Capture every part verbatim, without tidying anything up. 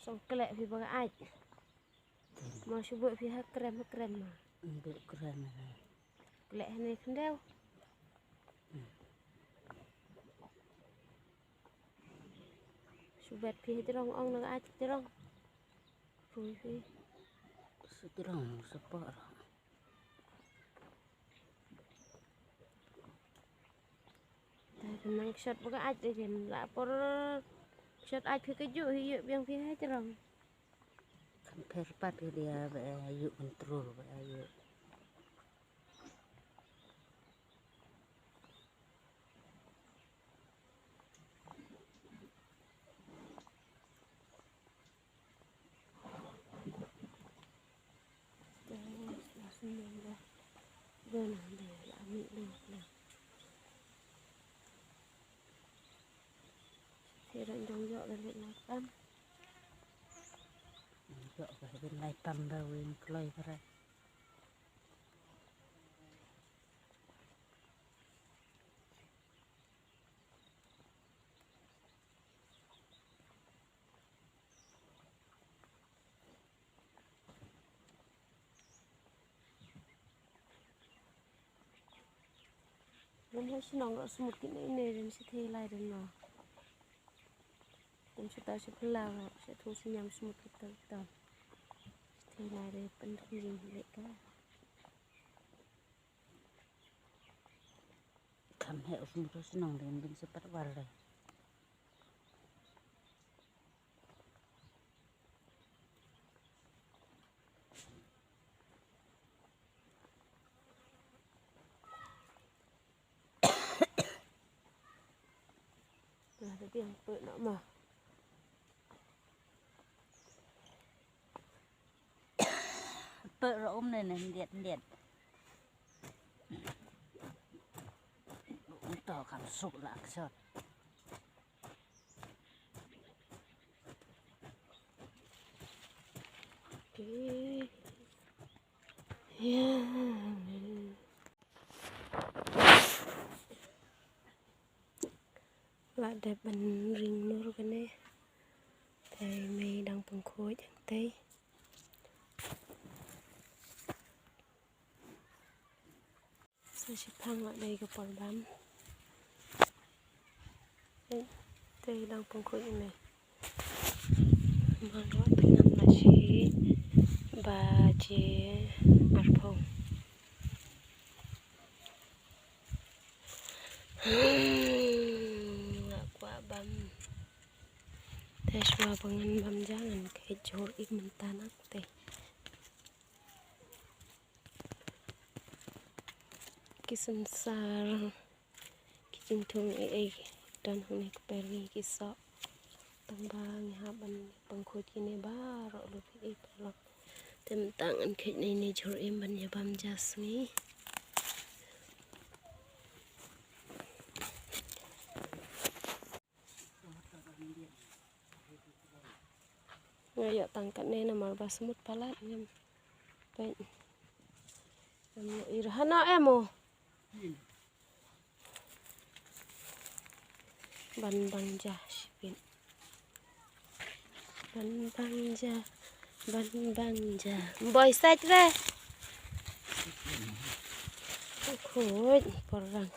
Song klek phi ba ka ait. Mo shu buh phi ha krem ha krem mo. Buh krem ha. Klek hane khyndew. Shu bet phi ha jrong ong na ka ait jrong. Phi phi. Sa jrong sa por. Nang shot ba ka ait again la por shot ait phi ka ju hi yu biang phi ha jrong. Kan pher pat dia ba yu control ba yu. Rum ha shnong ro smut kine ine rin shi thei lai rin no. Kum shi ta shi phylla ro shi thung shi nyam smut kita kita. Shi thei lai rin pen rin leka. Kham heh u sum u shnong dei ban sa pat war dei. Nah, tapi yang put nak mah. Put ro um ne ne ndiat ndiat. Um to kam suk la aksot. Okay. Yeah. La dep ban ring nur kane. Te mei dang pynkhoi jang te. Sa shiphang la dei ka por bam. Te dang pynkhoi mei. Mano tengam la shi baje arphew. Nga kwah bam. Te shuwa ba ngan bam ja ngan kheit jhur i mynta na te. Ki synsar ki jingthung ei ei don hangne kper ngi ki soh. Tang ba ngi hap ban pynkhoi kine baroh lut ei paralok. Te mynta ngan kheit nei nei jhur im ban ïa bam ja sngi. Nga ïoh tang katne namar ba smut palat ngam peit. Ngam ïoh ir hana em o. Ban bang ja shipit. Ban bang ja, ban bang ja. Boy sait re. Khoi porang.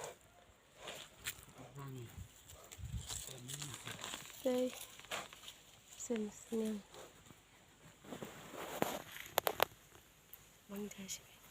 Sei. Sem snem. Bang ja shipit.